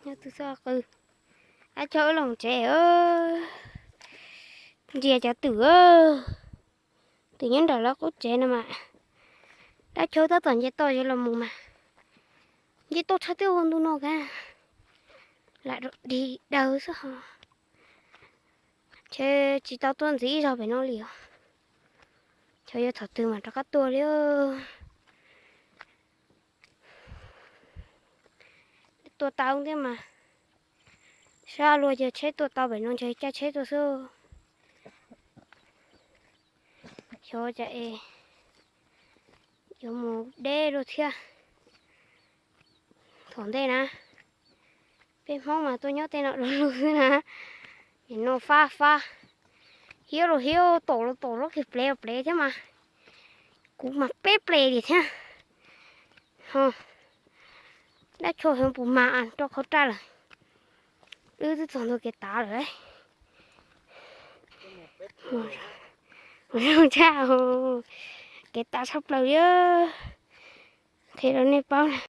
Nyob twb txhob qw. Dab Chaug wb los tsev, ntsia cov twm, twm nyob nram lawv qub tsev no mas. Dab Chaug tab tom nce toj los mus mas, nce toj tshaj twb ua ntu no ka, lam dig daws xwb ho. Ces tsis tau tuaj ntxiv ib zaug pem no li os. Xyov yuav thaum twg mas rov qab tuaj li. Tua tau thiab mas, sab luag ces tsheb tuaj tau pem no ntshe caij tsheb tuaj xwb. Xyov cas es yuav mus deb dua thiab. Thaum ntej na, peb Hmoob mas tuaj nyob tej no du lug xwb na. Nim no fab fab, hiab los hiab, tom los tom, zaub kiag plev los plev thiab mas. Kuv mas peb plev li thiab. Dab Chaug xyov puas mag rau qhov raj lawm. Wb twb txog ntua kev tav lawm. Zoo tshaj, kev tav tshaj plaws li. Qhia rau nej paub na,